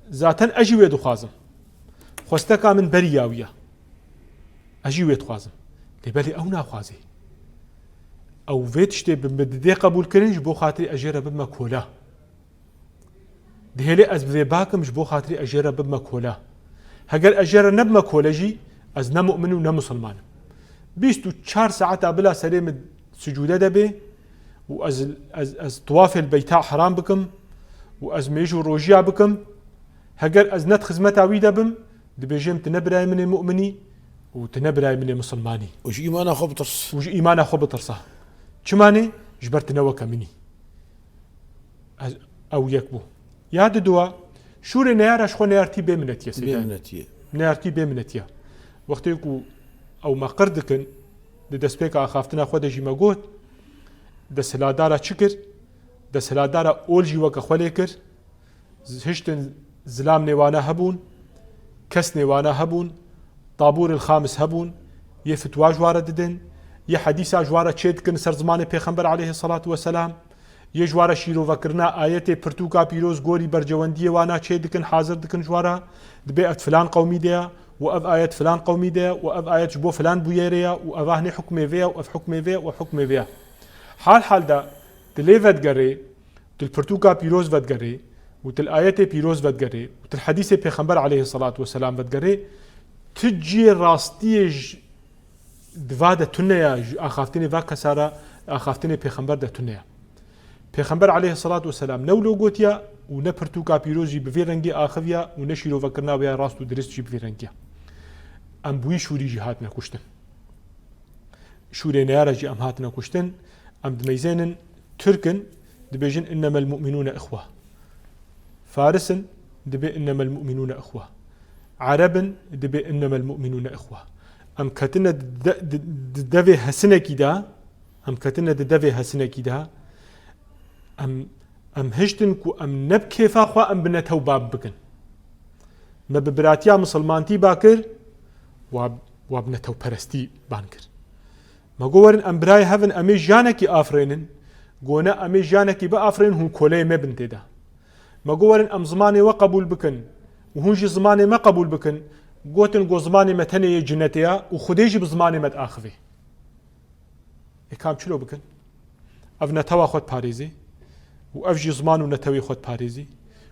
Zaten ez jî wê dixwazim. Xwesteka min berî ya wî ye. Ez jî wê dixwazim. Lê belê ew naxwazê. Ew vê tiştê bi min didê qebûlkirin ji bo xatirî ez jê re bibime kola. Dihêlê ez bi vê bakim ji bo xatirî ez jê re bibime kola. Heger ez jê re nebime kole jî, ez ne mu'min û ne misilman im. Bîst û çar saeta bila serê min sicûde de bê û ez, ez, ez tiwafê li Beyta Ihram bikim û ez mêj û rojiya bikim, heger ez ne di xizmeta wî de bim, dibêjim tu ne birayê min ê mu'minî û tu ne birayê min ê misilmanî. Û ji îmana xwe bitirs. Û ji îmana xwe bitirsa. Çima nê? Ji ber tu ne weke min î. Ez, ew yek bû. Ya diduwa, şûrê neyara ji xwe neyartî bê minetî ye, Seyda. Bê minetî ye. Neyartî bê minetî ye. Wextê ku ew me qir dikin, di destpêka axaftina xwe de jî me got, desthilatdara çi kir? Desthilatdara ol jî weke xwe lê kir. Z-, hiştin zilam nêwana hebûn, kes nêwana hebûn, tabûr il xamis hebûn, yê fitwa ji wa re didin, yê hedîsa ji wa re çê dikin ser zimanê Pêxember aleyhisselatu vesselam, yê ji wa re şîrovekirina ayetê pirtûka pîroz gorî bercewendiyê wana çê dikin, hazir dikin ji wa re, dibê ev filan qewmî de ye, û ev ayet filan qewmî de ye, û ev ayet ji bo filan bûyerê ye, û eva hinê hukmê vê ye, û ev hukmê vê ye, û ev hukmê vê ye. Hal hal de dilê vedigerê, Tu li pirtûka pîroz vedigerê û tu li ayetê pîroz vedigerê û tu li hedîsê Pêxember aleyhisselatu vesselam vedigerê, tu cihê rastiyê ji, di va de tune ya, ji axaftinê va kesa re, axaftinê Pêxember de tune ya. Pêxember aleyhisselatu vesselam ne wilo gotiya û ne pirtûka pîroz jî bi vê rengî axiviya û ne şîrovekirina wê ya rast û dirist jî bi vê rengî ya. Em bi wî şûrî jî hatine kuştin. Şûrê neyara jî em hatine kuştin. Em dimeyzênin, Tirk in, dibêjin innemel mu'minûne ixwe. Faris in, dibê innemel mu'minûne ixwe. Ereb in, dibê innemel mu'minûne ixwe. Em ketine di de-, di, di devê hesinekî de, em ketine di devê hesinekî de, em, em hiştin ku em ne bi kêfa xwe em bi netew ban bikin. Me bi biratiya misilmantî ba kir, wa, wa bi netewperestî ban kir. Me got werin em birayê hev in, em ê jiyanekî afirênin, go ne, em ê jiyanekî biafirênin, hûn koleyê me bin tê de. Me got werin em zimanê we qebûl bikin û hûn jî zimanê me qebûl bikin, gotin go zimanê me tenê yê cinetê ye û Xwedê jî bi zimanê me diaxivê. Ê kam çilo bikin? Ev netewa xwe diparêzê û ev jî ziman û netewê xwe diparêzê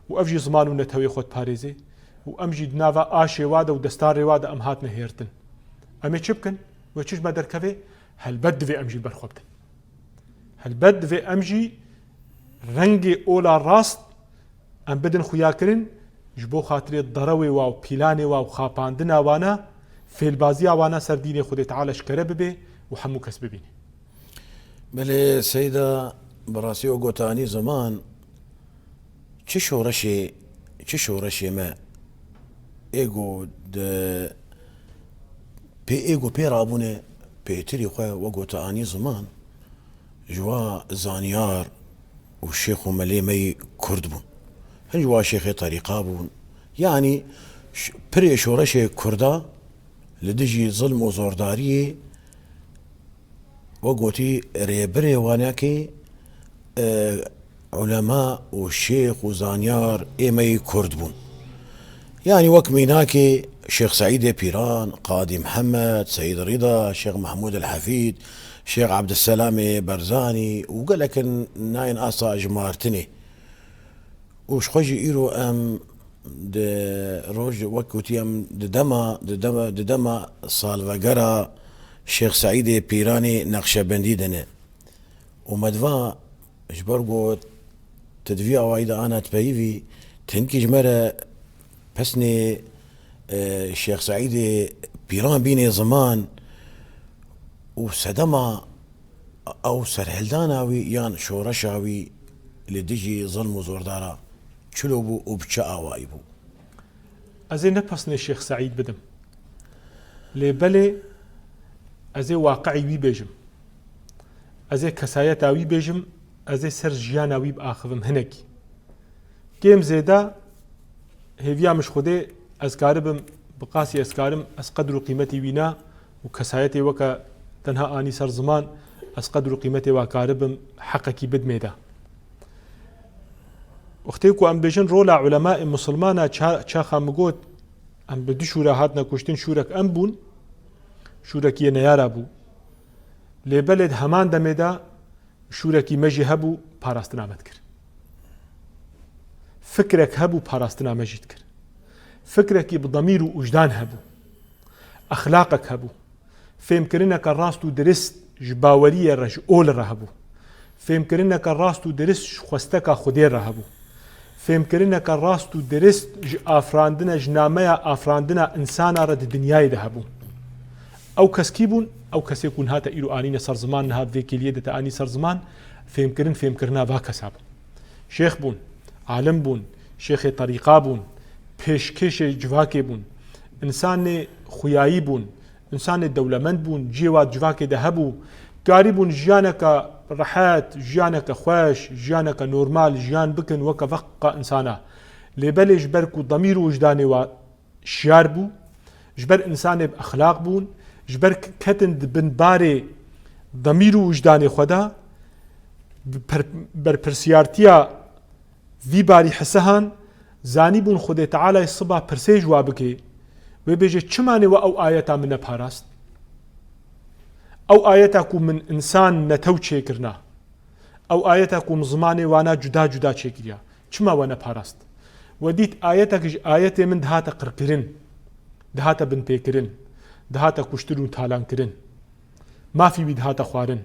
û ev jî ziman û netewê xwe diparêzê û em jî di nava aşê wa de û destarê wa de em hatine hêrtin. Em ê çi bikin? Wê çi ji me derkevê? Helbet divê em jî li ber xwe bidin. Helbet divê em jî rengê ola rast em bidin xuyakirin, ji bo xatirê derewê wa û pîlanê wa û xapandina wana, fêlbaziya wana ser dînê Xwedê Teala eşkere bibe û hemû kes bibîne. Belê Seyda, bi rastî o gotanî ziman, çi şoreşê, çi şoreşê me ê ku di pê, ê ku pê rabûne, pêtirî xwe we gotanî ziman, ji wa zanyar û şêx û melê me yî kurd bûn. Hin ji wa şêxê terîqa bûn. Yanî ş-, pirê şoreşê kurda li dijî zilm û zordariyê, we gotî rêbirê wanekê, e, ulema û şêx û zanyar ê me yî kurd bûn. Yanî wek mînakê Şêx Seîdê Pîran, Qadî Mihemed, Seyîd Rîda, Şêx Mehmûd el Hefîd, Şêx Ebdulselamê Berzanî û gelek in nayên asta jimartinê. Û ji xwe jî îro em di roj, wek gotî, em di dema, di dema, di dema salvegera Şêx Seîdê Pîranê Neqşebendî de ne. Û me diva ji ber ku tu di vî awayî de ana dipeyivî, tu hinkî ji me re pesnê, e, Şêx Seîdê Pîran bînê ziman û sedema ew serhildana wî yan şoreşa wî li dijî zilm û zordara çilo bû û bi çi awayî bû? Ez ê ne pesnê Şêx Seîd bidim. Lê belê ez ê waqi'î wî bêjim. Ez ê kesayeta wî bêjim, ez ê ser jiyana wî biaxivim hinekî. Kêm zêde hêviya min ji Xwedê ez karibim, bi qasî ez karim, ez qedr û qîmetê wî na û kesayetê weke tenha anî ser ziman, ez qedr û qîmetê wa karibim, heqekî bidmê de. Wextê ku em bêjin rola ulemaê misilmana ça-, çaxa min got, em bi du şûra hatine kuştin, şûrek em bûn, şûrekî yê neyara bû. Lê belê di heman demê de şûrekî me jî hebû, parastina me dikir. Fikrek hebû, parastina me jî dikir. Fikrekî bi demîr û wijdan hebû. Exlaqek hebû. Fêmkirineke rast û dirist ji baweriyê re, ji ol re hebû. Fêmkirineke rast û dirist ji xwesteka Xwedê re hebû. Fêmkirineke rast û dirist ji afrandine, ji nameya afrandina insana re di dinyayê de hebû. Ew kes kî bûn? Ew kesê ku niha te îro anîne ser ziman, niha vê kêliyê de te anî ser ziman, fêmkirin, fêmkirina va kesa bû. Şêx bûn, alim bûn, şêxê terîqa bûn, pêşkêşê civakê bûn, însanê xuyayî bûn, însanê dewlemend bûn, cihê wa civakê de hebû, karîbûn jiyaneke rehet, jiyaneke xweş, jiyaneke normal jiyan bikin weke veqa însana. Lê belê ji ber ku demîr û wijdanê wa şiyar bû, ji ber însanê bi exlaq bûn, ji ber k-, ketin di bin barê demîr û wijdanê xwe de, bi per-, berpirsiyartiya vî barî hisehan, zanîbûn Xwedê Tealayê siba pirsê ji wa bike, wê bêje, çima nê we ew ayeta min neparast? Ew ayeta ku min însan netew çêkirina, ew ayeta ku min zimanê wana cuda cuda çêkiriya, çima we neparast? We dît ayetek ji ayetê min dihate qirkirin, dihate binpêkirin, dihate kuştin û talankirin. Mafî wî dihate xwarin.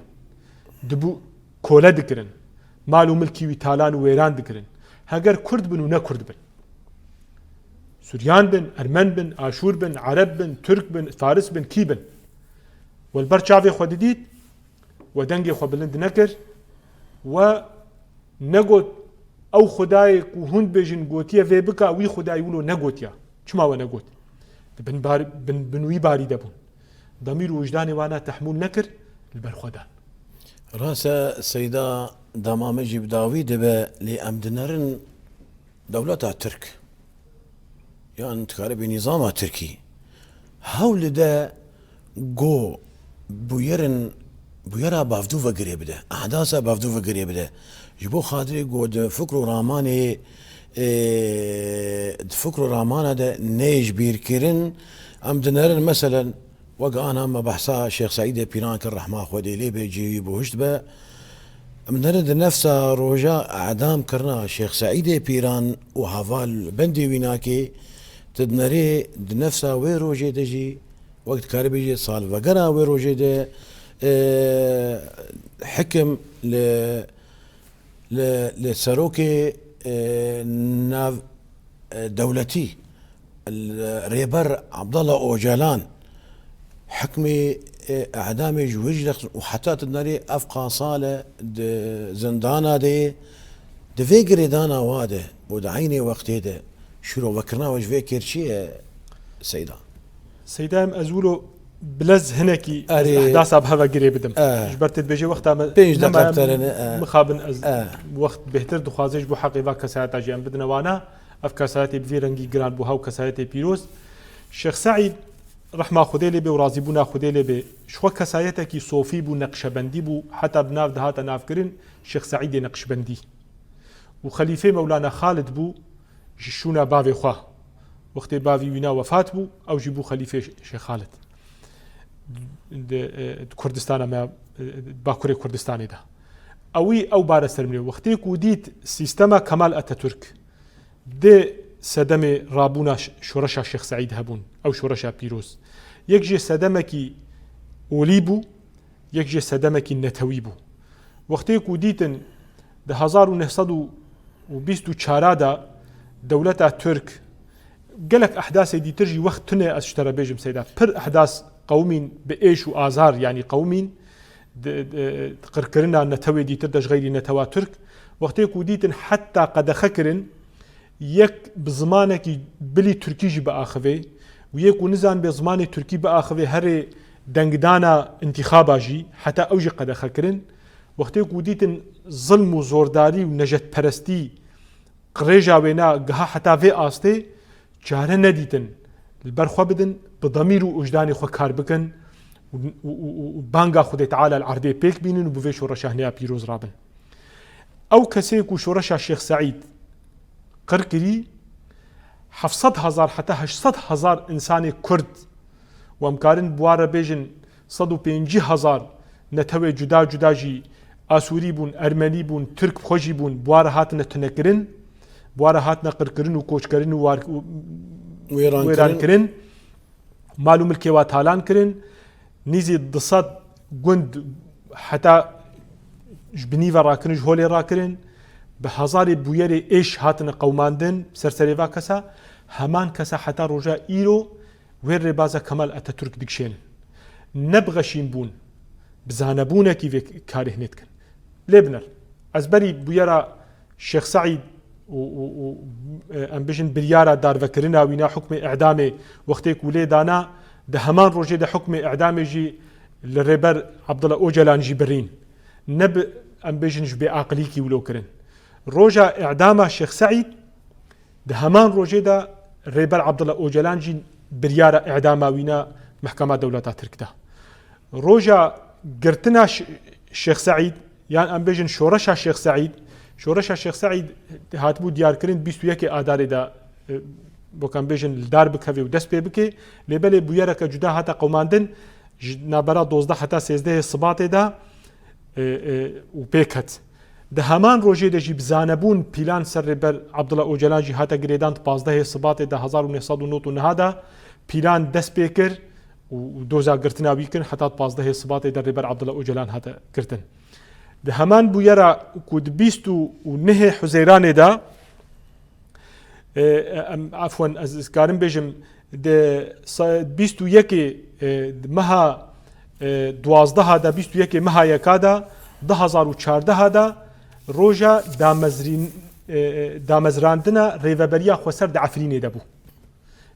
Dibû kole dikirin. Mal û milkî wî talan û wêran dikirin. Heger kurd bin û ne kurd bin. Suryan bin, ermen bin, aşûr bin, ereb bin, tirk bin, faris bin, kî bin. We li ber çavê xwe didît, we dengê xwe bilind nekir, we negot, ew Xwedayê ku hûn dibêjin gotiye vê bika, wî Xwedayî wilo negotiya. Çima we negot? Di bin bar-, bin, bin wî barî de bûn. Demîr û wijdanê wana tehmûl nekir, li ber xwe dan. Rast e, Seyda, dema me jî bi dawî dibe, lê em dinerin dewleta Tirk. Yan dikaribî nîzama Tirkî. Hewl dide go bûyerin, bûyera bavdû ve girê bide. Ehdasa bavdû ve girê bide. Ji bo xatirê go di fikr û ramanê, e, di fikr û ramana de neyê ji bîr kirin, em dinerin, meselen, wek ana me behsa Şêx Seîdê Pîran kir, rehma Xwedê lê be, cihê wî bihuşt be. Em dinerin di nefsa roja edam kirina Şêx Seîdê Pîran û heval bendê wî nakê, tu dinerê di nefsa wê rojê de jî, wek dikarî bêjî salvegera wê rojê de, E, hikim li, li, li serokê, e, nav, e, dewletî, li Rêber Abdullah Ocalan hikmê, e, îdamê ji wê jî derxistin û heta tu dinarê ev qasale di zindana de ye, di vê girêdana wa de û di eynê wextê de şîrovekirina we ji vê kêr çi ye, Seyda? Seyda, em ez wilo bilez hinekî ez Erê. Ehdasa bi heve girê bidim. E. Ji ber tu dibêjê wexta me Pênc deqe nemaye bi te re ne, e. mixabin ez E. wext bêhtir dixwaze ji bo heqê va kesayeta jî em bidine wana. Ev kesayetê bi vî rengî giran bû, hew kesayetê pîroz. Şêx Seîd, rehma Xwedê lê bê û razîbûna Xwedê lê bê, ji xwe kesayetekî sofî bû, neqşebendî bû, heta bi nav dihate navkirin Şêx Seîdê Neqşbendî. Û xelîfê Mewlana Xalid bû ji şûna bavê xwe. Wextê bavî wîna wefat bû, ew jî bû xelîfê Şêx Xalid. Di, e, di Kurdistana me, e, Bakurê Kurdistanê de. Ewî ew bare ser min. Wextê ku dît sîstema Kemal Atatürk di sedemê rabûna ş-, şoreşa Şêx Seîd hebûn, ew şoreşa pîroz. Yek jê sedemekî olî bû, yek jê sedemekî netewî bû. Wextê ku dîtin di hezar û neh sed û bîst û çar de dewleta Tirk gelek ehdasê dîtir jî wext tune ez ji te re bêjim Seyda. Pir ehdas qewimîn bi êş û azar, yanî qewimîn di, di, qirkirina netewê dîtir de ji xeyrî netewa Tirk. Wextê ku dîtin heta qedexe kirin, yek bi zimanekî bilî Tirkî jî biaxivê û yê ku nizanibê zimanê Tirkî biaxivê herê dengdana întîxaba jî, heta ew jî qedexe kirin. Wextê ku dîtin zilm û zordarî û nejetperestî qirêja wêna giha heta vê astê, çare nedîtin li ber xwe bidin, bi demîr û wijdanê xwe kar bikin û, û, û, û, û banga Xwedê Teala li erdê pêk bînin û bi vê şoreşa hineya pîroz rabin. Ew kesê ku şoreşa Şêx Seîd qir kirî, heft sed hezar heta heşt sed hezar însanê Kurd, û em karin bi wan re bêjin sed û pêncî hezar netewê cuda cuda jî, Asûrî bûn, Ermenî bûn, Tirk bi xwe jî bûn, bi wan re hatine tunekirin, bi wan re hatine qirkirin û koçkerin û war-, û Wêrankirin. wêrankirin. Mal û milkê wa talan kirin, nîzî du sed gund heta ji binî ve rakirin, ji holê rakirin, bi hezarê bûyerê êş hatine qewmandin ser serê va kesa, heman kesa heta roja îro wê rêbaza Kemal Atatürk dikişênin. Ne bi xeşîn bûn, bi zanebûnekî vê karê hinê dikin. Lê biner, ez berî bûyera Şêx Seîd û, û, û, e, em bijin biryara darvekirina wîna hukmê îdamê wextê ku lê dana, di heman rojê de hukmê îdamê jî li Rêber Abdullah Ocalan jî birîn. Ne bi, em bêjin, ji bêaqilîkî wilo kirin. Roja îdama Şêx Seîd, di heman rojê de Rêber Abdullah Ocalan jî biryara îdama wîna Mehkema Dewleta Tirk da. Roja girtina Ş-, Şêx Seîd, yan em bêjin şoreşa Şêx Seîd, şoreşa Şêx Seîd hatibû diyarkirin bîst û yekê Adarê de, e, wek em bêjin li dar bikeve û dest pê bike, lê belê bûyereke cuda hate qewmandin, ji navbera dozdeh heta sêzdehê Sibatê de, e, e, û pê ket. Di heman rojê de jî bi zanebûn pîlan ser Rêber Abdullah Ocalan jî hate girêdan di pazdehê Sibatê de hezar û neh sed û nod û neh de pîlan dest pê kir û, û doza girtina wî kirin heta di pazdehê Sibatê de Rêber Abdullah Ocalan hate girtin. Di heman bûyera ku di bîst û nehê Huzeyranê de, e, em, afwen, ez, ez karim bêjim, di sa-, bîst û yekê, e, di meha, e, duwazdeh de, bîst û yekê meha yeka de, du hezar û çardeh de roja damezrîn-, e, e, damezrandina Rêveberiya Xweser di Efrînê de bû.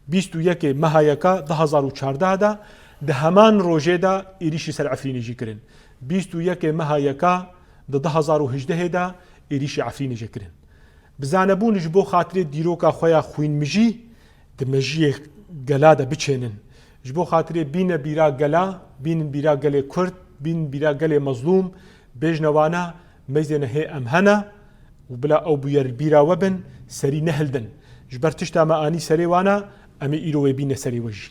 Bîst û yekê meha yeka du hezar û çardeh de, di heman rojê de êrîşî ser Efrînê jî kirin. Bîst û yekê meha yeka di du hezar û hejdehê de êrîşî Efrînê jî kirin. Bi zanebûn ji bo xatirê dîroka xwe ya xwînmijî di mejiyê gela de biçênin. Ji bo xatirê bîne bîra gela, bînin bîra gelê Kurd, bînin bîra gelê mezlûm, bêjne wana, meyzêne hê em hene û bila ew bûyer bîra we bin, serî nehildin. Ji ber tişta me anî serê wana, em ê îro wê bîne serê we jî.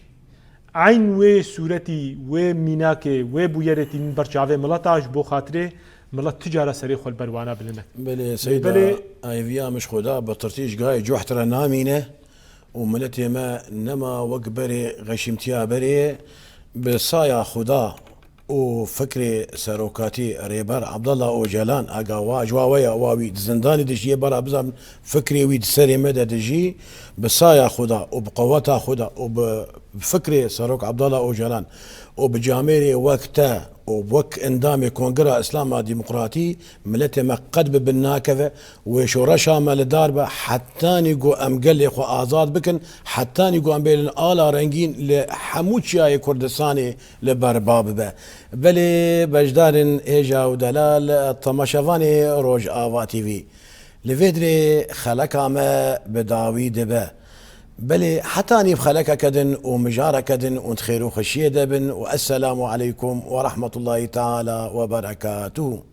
Eyn wê sûretî, wê mînakê, wê bûyerê tînin ber çavê mileta, ji bo xatirê milet ti cara serê xwe li ber wana bilinik. Belê, Seyda, Belê. Hêviya min ji Xuda bi tirtî ji gayê cuh tira namîne û miletê me nema wek berê xeşîmtiya berê, bi saya Xuda û fikrê serokatî Rêber Abdullah Ocalan, aga wa ji wa weya wa wî di zindanê dijî, yê bera bizan fikrê wî di serê me de dijî, bi saya xwe de û bi qeweta xwe de û bi fikrê Serok Abdullah Ocalan û bi camêrê wek te û wek endamê Kongira Îslama Demokratî, miletê me qet bi bin nakeve. Wê şoreşa me li dar be, hetanî ku em gelê xwe azad bikin, hetanî ku em bêlin ala rengîn li hemû çiyayê Kurdistanê li berba bibe. Belê beşdarên hêja û delal, temaşevanê Rojava T V. Li vê dirê xeleka me bi dawî dibe. Belê hetanî bi xelekeke din û mijareke din û di xêr û xweşiyê de bin û esselamu aleykum ve rahmetullahi teala ve berekatuhu.